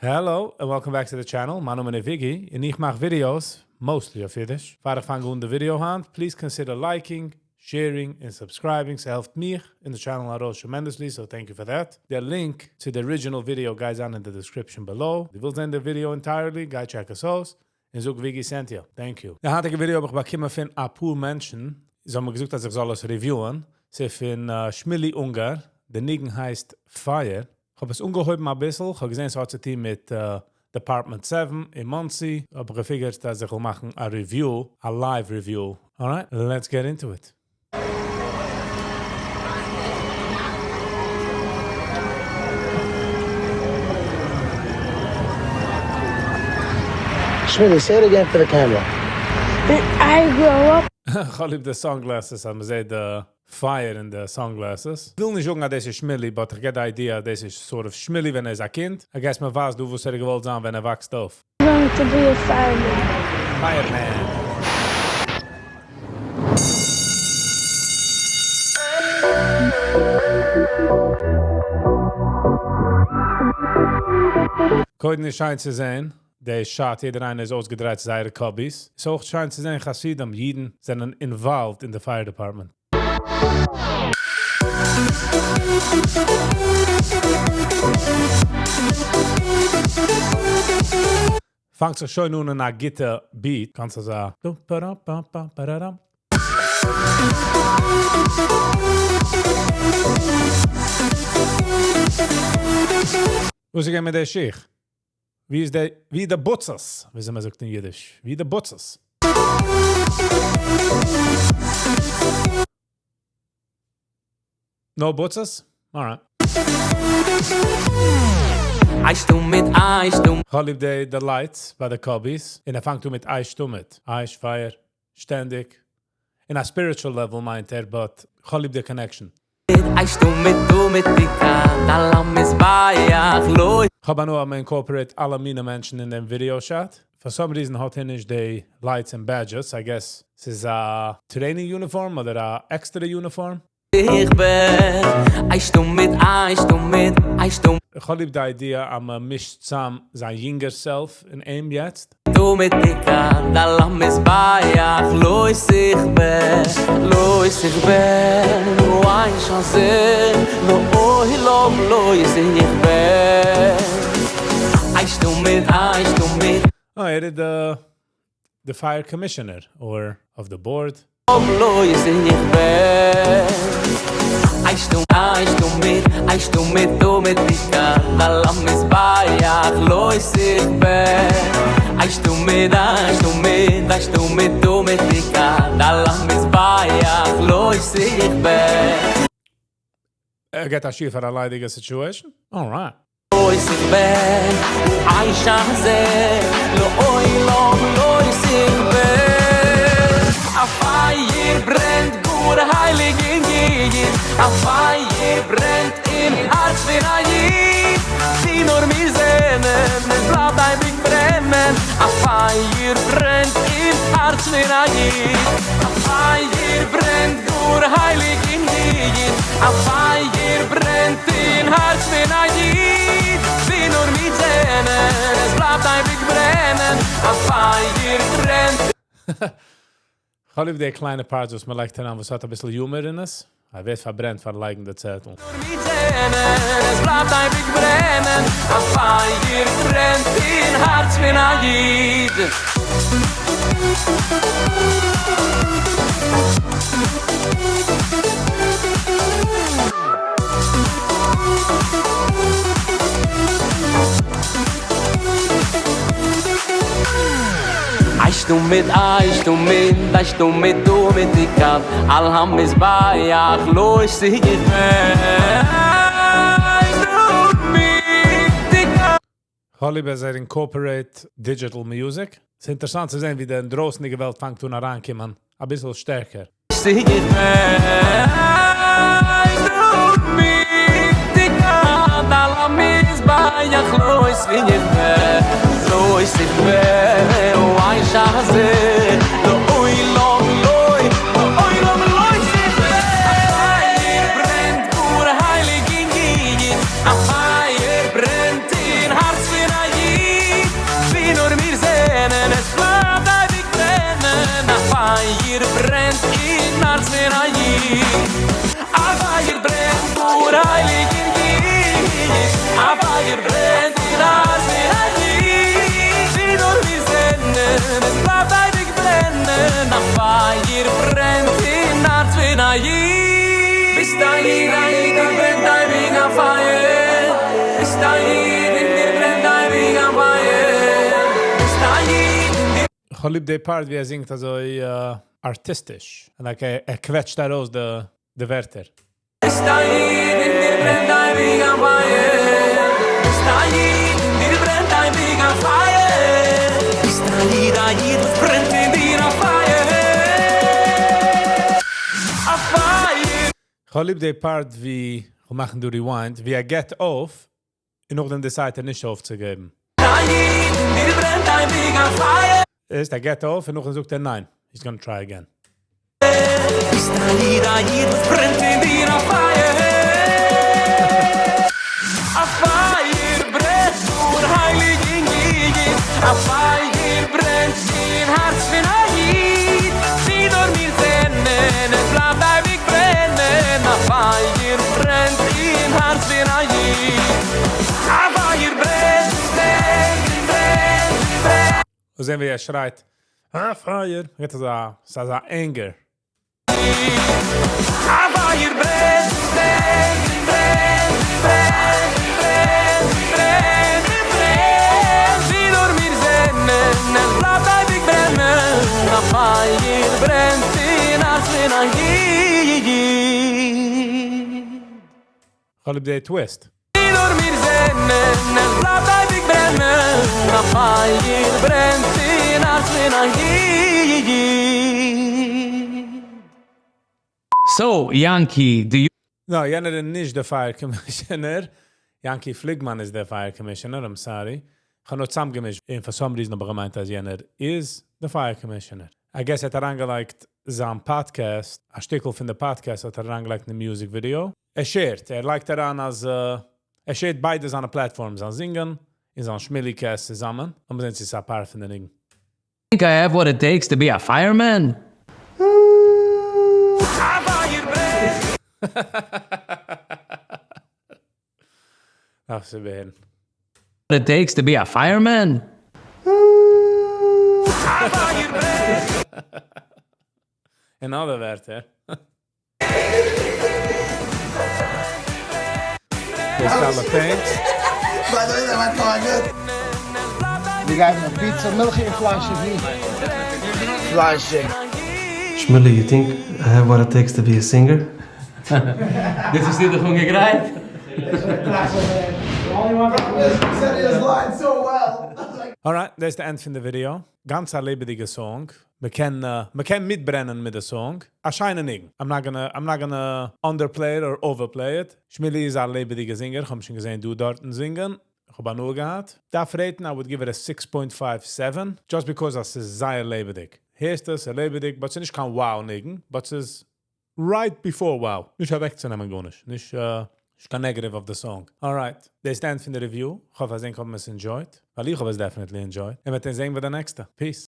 Hello and welcome back to the channel. מיין נאמען איז Viggy און איך מאך videos, mostly אויף אידיש. פאר איך פאנג אן די video היינט, please consider liking, sharing and subscribing. ס'העלפט מיך און די channel ארויס tremendously, so thank you for that. דער link צו די original video גייט זיין in the description below. דו ווילסט זען די video entirely, גיי check עס אויס. און זאג Viggy sent you. Thank you. די היינטיגע video האב איך באקומען פון א פאר מענטשן. זיי האבן מיר געזאגט אז איך זאל עס review ען. ס'איז פון Shmuley Ungar. די ניגון הייסט Fire. איך האב עס אנגעהויבן אביסל. איך האב געזען ס'האט צו טון מיט Department 7 אין Monsey. האב איך גע figure ט אז איך וויל מאכן א review, א live review. Alright, let's get into it. Shmuley, say it again for the camera. When I grow up, איך האב ליב די sunglasses, אז מ'זעט די fire אין די sunglasses. איך וויל נישט זאגן אז דאס איז Shmuley, but איך get the idea אז דאס איז sort of Shmuley ווען ער איז א קינד. I guess מ'ווייסט דא וואס ער האט געוואלט זיין ווען ער וואקסט אויף. Going to be a fireman. Fireman. קודם איז שיין צו זען, די shot, יעדער איינער איז אויסגעדרייט צו זייערע cubbies. ס'איז אויך שיין צו זען חסידים, אידן זענען involved אין די fire department. פאנגט זיך שוין אן אין א גוטע beat, גאנץ אזא דום פאראם פאם פאם פאראראם. וואס איז געווען מיט די שיך? ווי איז די, ווי די בוצעס, וויאזוי מען זאגט אין אידיש, ווי די בוצעס? No בוצעס? Alright. אש תמיד, אש תמיד. כ'האב ליב די lights ביי די cubbies, און ער פאנגט אן מיט אש תמיד. אש, פייער, שטענדיג. אין א spiritual level מיינט ער, but כ'האב ליב די connection. אש תמיד, תמיד תוקד על המזבח לא. כ'האב הנאה אז מען incorporate אלע מיני מענטשן אין דעם video shot. For some reason האט ער נישט די lights און badges, I guess ס'איז א training uniform אדער א עקסטערע uniform. איך בין אש תמיד, אש תמיד, אש תמיד. איך האב ליב די idea אז מען מישט צאם זיין יונגער self און אים יעצט. תמיד תוקד על המזבח לא תכבה, לא תכבה, האש הזה לעולם לא תכבה. אש תמיד, אש תמיד. אה, ער איז די fire commissioner or of the board. לא תכבה. אש תמיד, אש תמיד, אש תמיד, תמיד תוקד על המזבח לא תכבה. אש תמיד, אש תמיד, אש תמיד, תמיד תוקד על המזבח לא תכבה. ער געט א שיעור פאר א ליידיגע situation? Alright. לא תכבה, האש הזה לעולם לא תכבה. א פייער ברענט גאר הייליג אין איד, א פייער ברענט אין הארץ פון א איד. ווי נאר מיר זענען, עס בלייבט אייביג ברענען. א פייער ברענט אין הארץ פון א איד, א פייער ברענט גאר הייליג אין איד, א פייער ברענט אין הארץ פון א איד. ווי נאר מיר זענען, עס בלייבט אייביג ברענען. א פייער ברענט. כ'האב ליב די קליינע parts וואס מען לייגט אריין וואס האט אביסל humor אין עס. ער ווערט פארברענט פאר לייגן די צעטל. מיר זענען, עס בלייבט אייביג ברענען. א פייער ברענט אין הארץ פון א איד. אש תמיד, אש תמיד, אש תמיד, תמיד תוקד על המזבח לא תכבה. אש תמיד תוקד. כ'האב ליב אז ער incorporate digital music. ס'איז אינטערעסאנט צו זען ווי די דרויסנדיגע וועלט פאנגט אן אריינקומען אביסל שטערקער. תכבה. אש תמיד תוקד על המזבח לא תכבה, לא תכבה, האש הזה לעולם לא, לעולם לא תכבה. א פייער ברענט גאר הייליג אין איד, א פייער ברענט אין הארץ פון א איד, א איד, וואס ברענט אייביג א פייער. ביסט א איד, אין דיר ברענט אייביג א פייער. ביסט א איד, אין דיר איך האב ליב די part ווי ער זינגט אזוי ארטיסטיש. און like ער קוועטשט ארויס די ווערטער. ביסט א איד, אין דיר ברענט אייביג א פייער. ביסט א איד, אין דיר ברענט אייביג א פייער. ביסט א איד, א איד, וואס ברענט אין דיר א פייער. א פייער. איך האב ליב די part ווי, מיר מאכן דא rewind, ווי ער געבט אויף, און נאכדעם decide ער נישט אויפצוגעבן. א איד, אין דיר ברענט אייביג א פייער. ערשט ער געבט אויף און נאכדעם זאגט ער ניין. He's gonna try again. ביסט א איד, א איד, וואס ברענט אין דיר א פייער. א פייער ברענט גאר הייליג אין איד. א פייער ברענט אין הארץ פון א איד. ווי נאר מיר זענען, עס בלייבט אייביג ברענען. א פייער ברענט אין הארץ פון א איד. א פייער ברענט, ברענט, ברענט, ברענט. און זען ווי ער שרייט, א פייער. יעצט איז א, ס'איז א anger. א פייער ברענט, ברענט, ברענט, ברענט, ברענט, ברענט, ברענט. ווי נאר מיר זענען, עס בלייבט אייביג ברענען. א פייער ברענט אין הארץ פון א איד. איך האב ליב די twist. ווי נאר מיר זענען, עס בלייבט אייביג ברענען. א פייער ברענט אין הארץ פון א איד. So, Yanky, do you No, יענער איז נישט דער Fire Commissioner. Yanky Fligman איז דער Fire Commissioner, I'm sorry. איך האב נאר צוזאמגעמישט. און for some reason האב איך געמיינט, אז יענער איז דער Fire Commissioner. I guess ער האט אריינגעלייגט זיין podcast, א שטיקל פון די podcast האט ער אריינגעלייגט אין די music video. ער shared, ער לייגט אריין אז, ער shared ביידע זיינע platforms, זיין זינגען און זיין Shmillycast צוזאמען. און מיר זעען, ס'איז א part פון די ניגון. think I have what it takes to be a fireman? א פייער ברענט. דארף זי ווערן. What it takes to be a fireman? א פייער ברענט. אין אנדערע ווערטער. דאס איז אלע thanks. By the way, that went all good. You got a pizza, מילכיג און פליישיג? פליישיג. Shmuley, you think I have what it takes to be a singer? דאס איז דיר דאך אנגעגרייט. Said his line so well. Alright, that's the end פון די video. גאנץ א לעבעדיגע song. מ'קען, מ'קען מיטברענען מיט די song. א שיינע ניגון. I'm not gonna underplay it or overplay it. Shmilly איז א לעבעדיגער זינגער. איך האב שוין געזען דא דארטן זינגען. איך האב הנאה געהאט. דארף rate ן, I would give it a 6.57. Just because עס איז זייער לעבעדיג. הערסט עס, לעבעדיג, but ס'איז נישט קיין wow ניגון, but ס'איז right before wow. נישט אוועקצונעמען גארנישט. נישט, נישט קיין negative of the song. Alright, דאס איז the end פון די review. איך האף, אז איר האט עס enjoyed. ווייל איך האב עס definitely enjoyed. און מיר זעען ביי די נעקסטע. Peace.